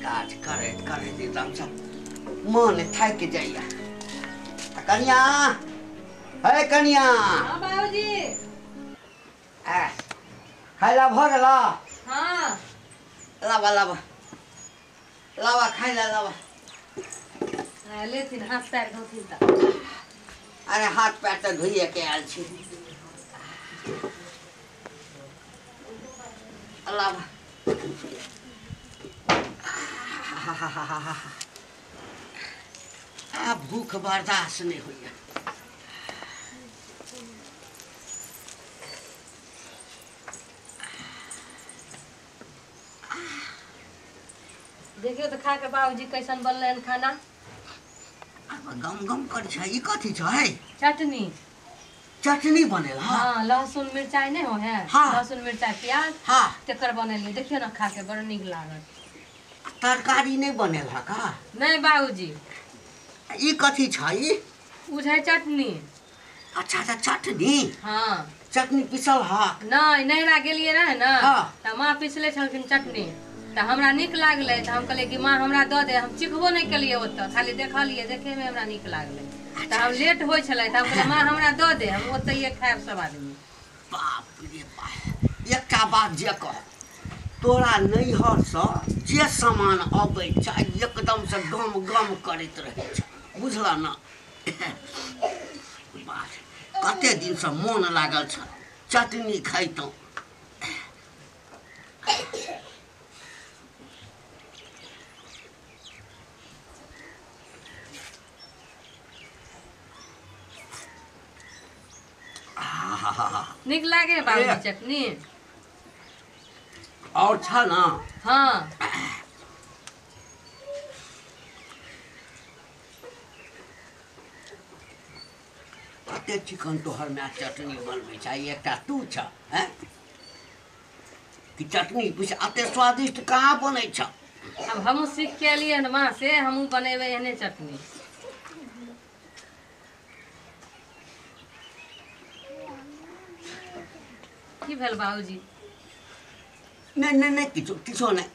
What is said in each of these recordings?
काज करैत करैत एकदमसँ मन थाकि जाइया। कनिया हे कनिया। हाँ बाबूजी। खाइ ला भऽ गेल? हाँ। लाबा लाबा लाबा खाइ ला लाबा। लेथिन हाथ पैर धोथिन त। अरे हाथ पैर तऽ धोइए के आयल छी। लाबा। आ भूख बर्दाश्त नहीं होइया। देखियो तो खा के बाबूजी कैसन बनलै हन खाना। गम गम कर छै। ई कथी छै? चटनी। चटनी बनेल? हाँ, लहसुन मिरचाई नहीं हो है। हाँ। लहसुन मिरचाई प्याज। हाँ। तेकर बनेलियै, देखियो ना खा के बड़ नीक लागत। तरकारी नहीं बनेल है का? नहीं बाबूजी। ई कथी छै? उ छै चटनी। अच्छा अच्छा चटनी। हाँ। चटनी पिसल हा? नहीं, नैहरा गेलियै रहे ना। हाँ। त माँ पिसले छलखिन चटनी, त हमरा नीक लागलै त हम कहलियै कि माँ हमरा दऽ दे। हम चिखबो नहीं केलियै ओतऽ, खाली देखलियै, देखैमे हमरा नीक लागलै। त हम लेट होइ छलै त हम कहलियै माँ हमरा दऽ दे, हम ओतहिए खायब सब आदमी। बाप रे बाप, एकटा बात जे कह, तोरा नैहरसँ जे सामान अबै छै एकदमसँ गम गम करैत रहै छै, बुझल ना? कते दिनसँ मोन लागल छल चटनी खैतहुँ। नीक लागे बाबूजी चटनी? और छ ना? हाँ। कते चिकन तोहर my चटनी बनबै छै, एकटा तू छ हैं कि चटनी पूछ अते स्वादिष्ट कहाँ बनै छ? अब हमहूँ सीख के एलियै हन माँ से, हमहूँ बनेबै एहने चटनी। की भेल बाबूजी? नहीं नहीं नहीं किछो किछो नहीं।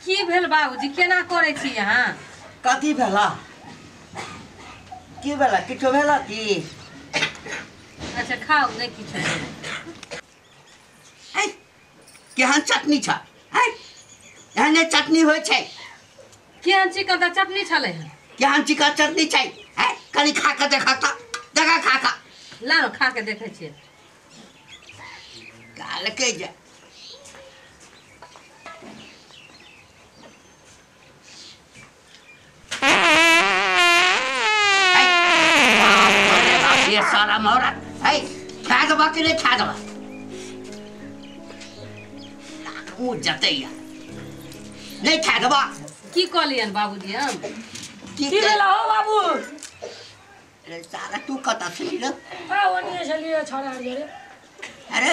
की भेल बाबूजी, केना करै छी अहाँ? कथी भेला? की भेला? किछो भेला की? अच्छा खाउ, नहीं किछो। है केहन चटनी छ? है एहने चटनी होइ छै? केहन चिकन त चटनी छलै हन। केहन चिकन चटनी छै? है कनि खा के देखा त, देखा खा के। ला न खा के देखै छियै। कहलकै जे ये सारा मौरत है, खा देबा कि नहीं खा देबा? मुँह जतैया नहीं खा देबा। की कहलियन बाबूजी हम? की भेला हो बाबू? अरे सारा तू कतऽ छली रे? हां ओनिए छलियै छोड़ा रे। अरे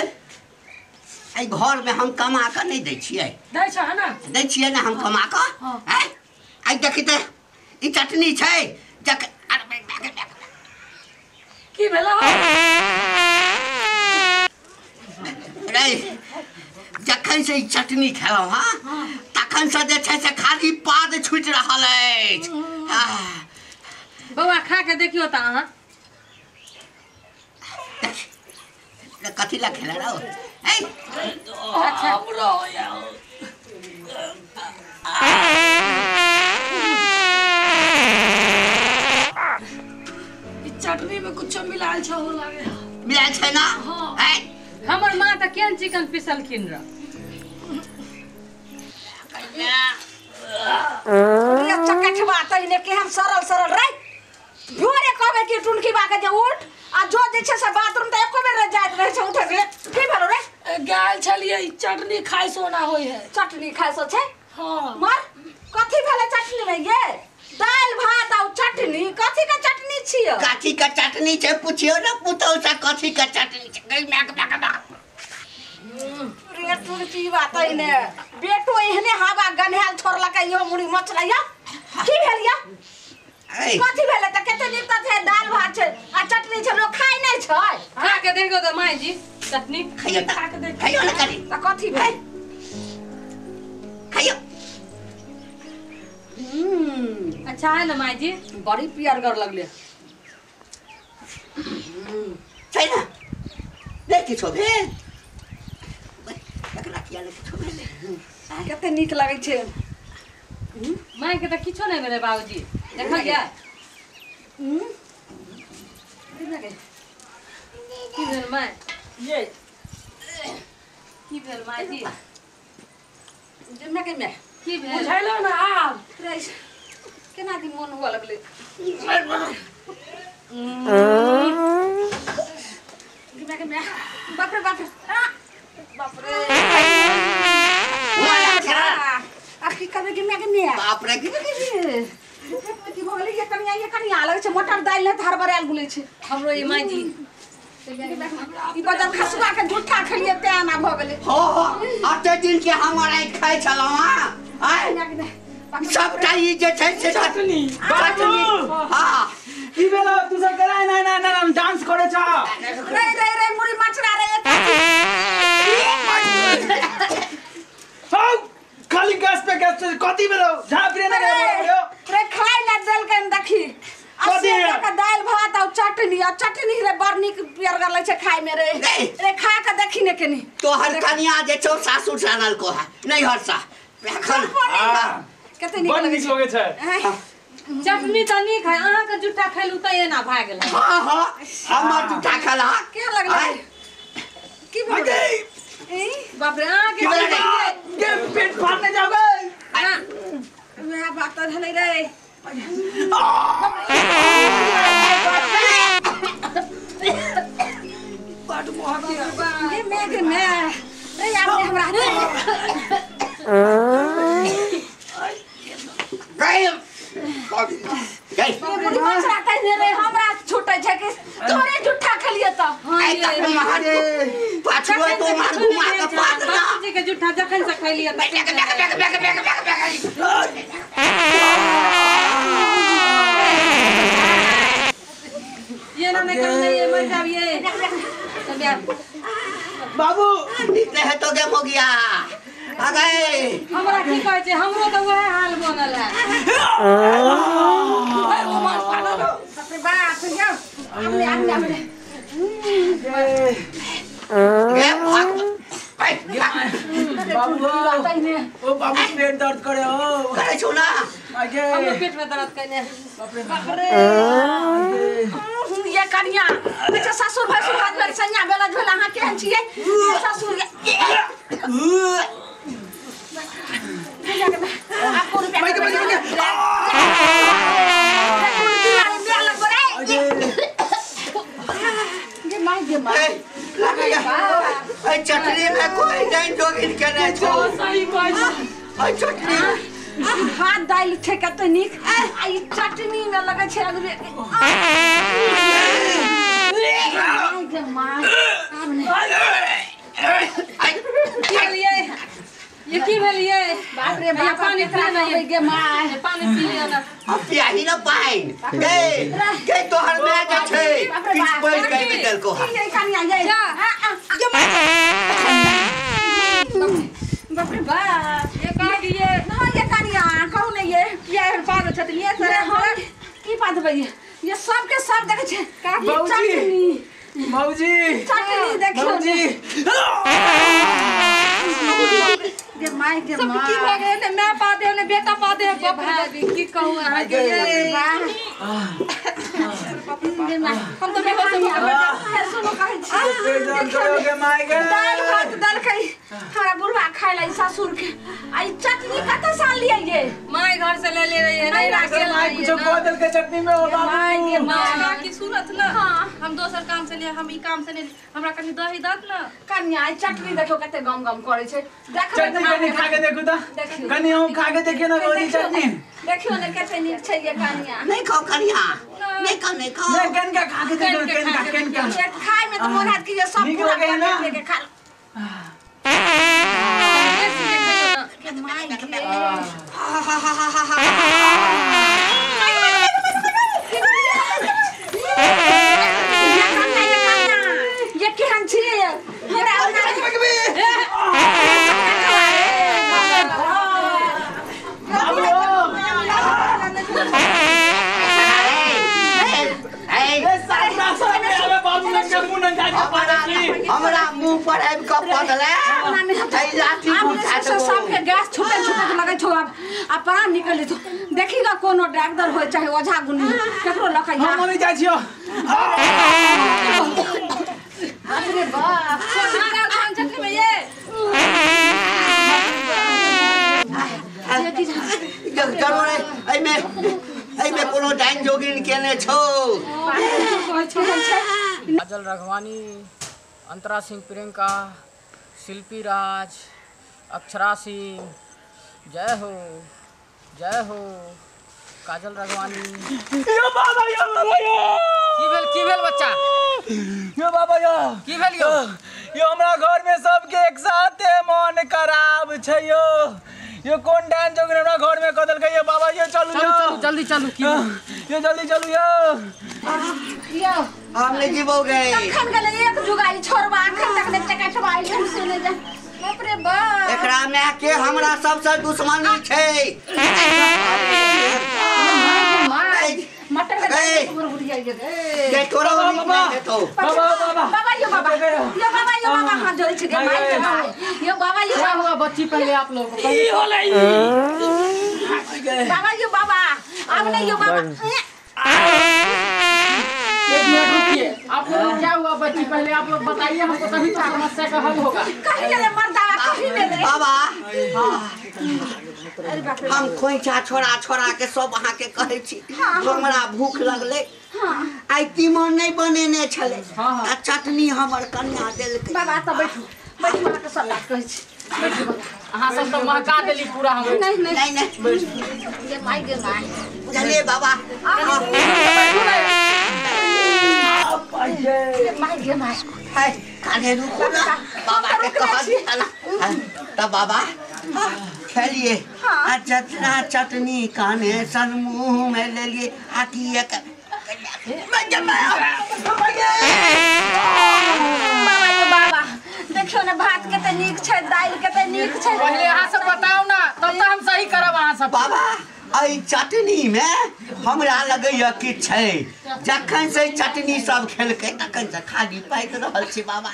एहि घर में हम कमा कऽ नहीं दै छियै। दै छ ना? दै छियै ना हम कमा कऽ। हैं आइ देखी तऽ ई चटनी छै जक। की भेला हो? रे जखन से ई चटनी खेलहुँ हँ तखन से जे छै से खाली पाद छूटि रहल अछि। बौआ खा के देखियो तऽ अहाँ। कथी ला खेला रहो? अच्छा चटनी में कुछ मिलायल छ हो लागे। मिलायल छै ना? हां। हमर माँ तऽ केहन चिकन पिसलखिन रह। चकठवा तहिने केहन सरल सरल रे। भोरे कहबै कि टुनकी बा के जे उठ आ जो जे छै से बाथरूम त एको बेर ये चटनी खाइ सोना होय है। चटनी खाइ सो छै? हां। मर कथि भेलै चटनी में ये? दाल भात आ चटनी, कथि के चटनी छियो? कथि के चटनी छै पुछियो न पुतौ से कथि के चटनी छै। गई my के बाप रे तुलसी बात ने बेटो एहने हवा गन्हाल छोड़लक इहो मुड़ी मचलैया। की भेल या? कथि भेलै त कते नीक त छै दाल भात छै आ चटनी छै, लोक खाइ नै छै। खा के देखो त माई जी चटनी खाइयो खा के देख। खाइयो न करी त कथि भेल? खाइयो। अच्छा है ना माई जी? बड़ी पियरगर लगले छै ना? देख किछो भेल एकरा किया ने किछो भेलै? कते नीक लगै छै। माई के त किछो नै भेलै बाबूजी, देखल गया? की भेल माई? ये की भेल माई जी? जमे के में की भेल बुझैलो ना आब केना दी मन हुआ लगले। जमे के में बाप रे बाप रे बाप रे आ की करबे के में के में बाप रे की की भऽ गेलै? ये कनिया ये कनिया लगै छै मोटर दालि नै हड़बड़ायल गुलै छै हमरो ये माई जी। ई बदल खसुआ के झूठा खेलिए तें एना भऽ गेलै। हो हो अते दिन के हमर आइ खाइ छलौ हां। आइ सबटा ई जे छै से चटनी चटनी। हां की भेलो तू सब करा ना ना ना डांस करे छ? रे रे रे मुड़ी मचरा रे। हौ खाली गैस पे गैस कथि भेलो? झापरे ना रे रे खाइ ला देलकन देखी कथि के दाल भात आ चटनी आ चटनी रे बड़ नीक पियरगर लगै छै खाइ में रे। रे खा के देखी ने केनी तोहर कनिया जे छौ सासुर से आनल को है नैहर से एखन कते नीक लगै छै। चटनी त नीक है, अहाँ के जूठा खेलू त एना भा गेल। हां हां हमर जूठा खेला के लगलै? की भेल? बाप रे अहाँ के के पेट फाड़ने जाओगे? वएह बात त भेलै रे। बड मोहकी गे मैं गे मैं रे यार ने हमरा गई गई मुड़ी मचरा कहि रे हमरा छूटै छै कि तोरे झूठा खेलिए त। आइ तक मार पाछुआ तो मार घुमा के पात ना बाबूजी के झूठा जखन से खेलिए त back back back back back back back. ये ना नहीं करना ये मर जाबिए चल यार बाबू नीक है तो गे मोगिया आ गए। हमरा की कहै छै हमरो त वएह हाल बनल है। ओ मार पागल बाप रे बाप रे आमले आमले आमले गे भाग बाबू ओ बाबू पेट दर्द करे हो करे छौ ना? हमरो पेट में दर्द कने। बाप रे ये कनिया अच्छा ससुर भसुर हाथ में सैया बेला झोला अहाँ केहन छियै? ससुर आपको रुपया चटनी में कोई नहीं जोगिन के नहीं छौ। सही कहै छी। चटनी भात दालि छै कते नीक आ ई चटनी में लगै छै अगबे। ये की भेल ये? बाप रे बाप पानी केकरा पी गे my पानी पी लिअ ना। अब पियाही न पाइन गे गे तोहर my जे छै किछ पढ़ के देलको की ये कनिया ये जा। गे my बाप रे बाप ये कह दिए ना ये कनिया कहू ने ये किया एहन पागल छथिन ये सर हम की बात भई ये सब के सब देखै छै बाबूजी मौजी चटनी देखियो मौजी गे my गे सब my की भऽ गेलै ने my पा दे ने बेटा पा दे बाप रे की कहू अहाँ के गे my हम तऽ बेहोश हो गेल। सुनो कहै छी पेट दर्द करे गे my गे। दाल भात देलकै हमरा बुढ़वा खाइ ला ससुर के आ ई चटनी कतऽ से आनलियै ये? My घर से ले ले रही है नहीं राखल माय कुछो कह देलकै चटनी में ओ बाबू। माँ की सुनत ना, हम दोसर काम से ले, हम ई काम से नहीं, हमरा कनी दही दत ना। कन्या ई चटनी देखियो कते गम गम करै छै। देखबै चटनी कनी खा के देखू त, कनी हम खा के देखियो ना भौजी चटनी। देखियो ने कते नीक छै ये कन्या। नहीं खाओ कन्या, नहीं खाओ, नहीं खाओ। नहीं कनका खा के देखो, कनका कनका खाय में त मोन हाथ की सब पूरा कर के खा। ये केहन छियै? हमरा हमरा मुंह पर आबि कऽ पड़लै। सबके गैस छूटे छूटे लगै छौ, आब आ प्राण निकल जेतौ। देखी ग कोनो डॉक्टर होय चाहे ओझा गुनी केकरो लऽ के हम नहीं जाइ छियो। अरे बाप चटनी में ये जरूर एहिमे एहिमे कोनो डाइन जोगिन केने छौ। काजल राघवानी, अंतरा सिंह प्रियंका, शिल्पी राज, अक्षरा सिंह, जय हो जय हो काजल राघवानी। यो बाबा यो बाबा यो की भेल बच्चा? यो बाबा यो की भेल यो? यो हमरा घर में सबके एक साथे मन खराब छै यो। यो कोन डाइन जोगिन हमरा घर में कऽ देलकै यो बाबा यो। चलू चलू जल्दी चलू, की यो जल्दी चलू यो। यो हम नहीं जीवोगे। कखन गेलै एक जुगाई छोड़बा, अखन तक ने चकटबा आइल सुने जा। बाप रे बाप, एकरा माय के हमरा सबसे दुश्मनी छै। मटर के दाल उड़ उड़ जाय गे। तोरा बाबा बाबा बाबा यो बाबा यो बाबा यो बाबा हाथ जोड़ै छै गे माई के माई यो बाबा यो। क्या हुआ बच्ची? पहले आप लोग ई होलै बाबा यो बाबा अब नहीं यो बाबा। एक मिनट रुकिए, आप लोग क्या हुआ बच्ची पहले आप लोग बताइए हमको, तभी तो समस्या का हल होगा। कहीं ले मर्दा कहीं ले बाबा। हम खोइछा छोड़ा छोड़ा के सब अहाँ के कहै छी हमरा भूख लगलै, आइ तीमन नहीं बनेने छलै आ चटनी हमर कन्या देलकै। बाबा त बैठू बैठू, अहाँ के सब बात कहै छी। बैठू बाबा, अहाँ सब त महका देली पूरा हम। नहीं नहीं नहीं नहीं गे माई गे माई बुझलिए बाबा। गे माई गे माई हाय काने रुको ना बाबा के कह दिया ना त बाबा खेलिए आ जितना चटनी काने सन मुंह में ले लिए आ की एक बाबा यो बाबा देखियो ने भात कते नीक छै, दालि कते नीक छै। पहले अहाँ सब बताओ ना तब तो हम सही करब अहाँ सब। बाबा एहि चटनी में हमरा लगैया कि छै, जखन से चटनी सब खेलकै तखन से खाली पाकि रहल छै बाबा।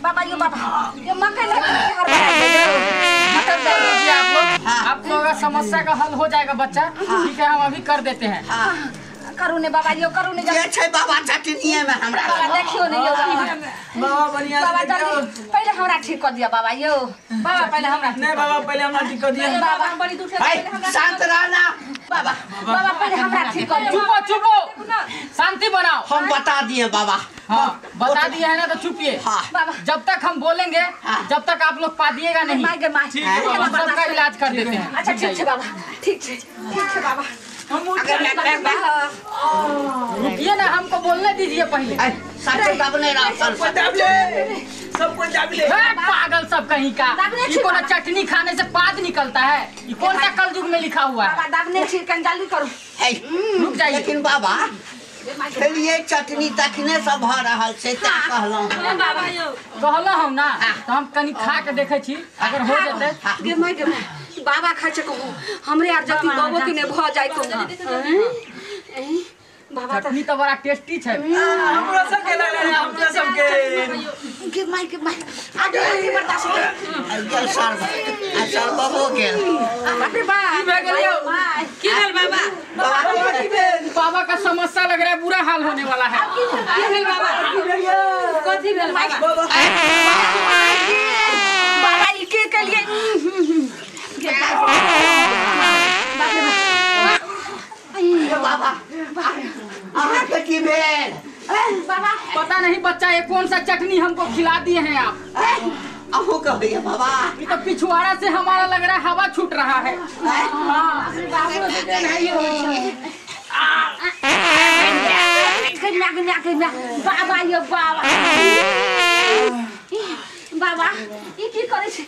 बाबा यो बाबा ये मकई ले हर मटर दे दीजिए आप लोग। आप लोगों का समस्या का हल हो जाएगा बच्चा, ठीक है हम अभी कर देते हैं। करू ने बाबा यो करू ने जे छै बाबा चटनीए में हमरा बाबा देखियो ने यो बाबा बाबा बढ़िया बाबा जल्दी पहले हमरा ठीक कर दिया बाबा यो बाबा पहले हमरा नहीं बाबा पहले हमरा ठीक कर दिया बाबा हम बड़ी दुख से पहले हमरा शांत रहना बाबा बाबा पहले हमरा ठीक कर। चुपो चुपो शांति बनाओ। हम बता दिए बाबा। हाँ बता दिए है ना तो चुपिए। हाँ बाबा जब तक हम बोलेंगे जब तक आप लोग पा दिएगा नहीं हम सबका इलाज कर देते हैं। अच्छा ठीक है बाबा, ठीक है ठीक है बाबा। रुकिए ना हमको बोलने दीजिए पहले। पागल सब कहीं का, ये कौन चटनी खाने से पाद निकलता है? ये कौन सा कलयुग में लिखा हुआ है? रुक जाइए। लेकिन बाबा खेलिए चटनी तखने सब भ रहल छै तैं कहलहुँ। कहलहुँ हम ना तो हम कनी खा के देखै छी अगर हो जेतै। गे my गे my बाबा खाइ छै कहूँ हमरे आर जति दबो कि नै भ जाय कहूँ। बाबा चटनी तो बड़ा टेस्टी छै। हमरा सब के लागल हमरा सब के गे my गे my आगे आगे बर्दाश्त गेल सर आ सर बाबो गेल। बाप रे बाप की भे गेल यौ? की भेल बाबा? बाबा की भेल? बाबा का समस्या लग रहा है बुरा हाल होने वाला है। की भेल बाबा? कथी भेल बाबा? बाबा ई के केलिए बाबा अहाँ के की भेल? बाबा पता नहीं बच्चा ये कौन सा चटनी हमको खिला दिए हैं आप। अहू कहिए बाबा, ये तो पिछुआड़ा से हमारा लग रहा है हवा छूट रहा है। बाबा ये बाबा बाबा ये की करे छे?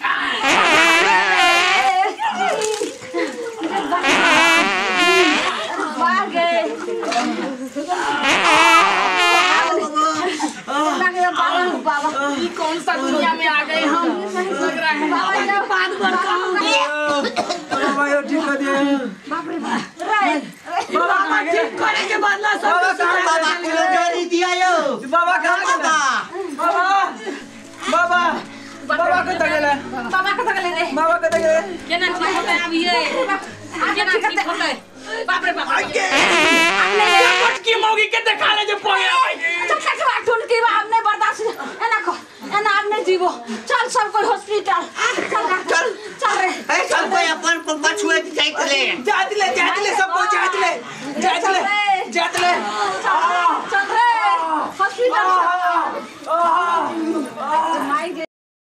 बाबा ये कौन सा दुनिया में आ गए हम, लग रहा है बाबा यो ठीक कर दिए। बाप रे बाप, बाबा ठीक करे के बदला सब बाबा को जोरी दिया यो। बाबा कहां गेला? बाबा बाबा बाबा कत गेला? बाबा कत गेले रे? बाबा कत गेले? केना ठीक होतै आब ये? केना ठीक होतै? बाप रे बाप, पटकी मौगी के देखा ले जे पोया चल टुनकी बा, हमने बर्दाश्त एना को एना हमने जीवो। चल सब कोई हॉस्पिटल चल चल चल रे। ए सब कोई अपन पछुए जाइत ले जात ले जात ले सब कोई जात ले जात ले जात ले।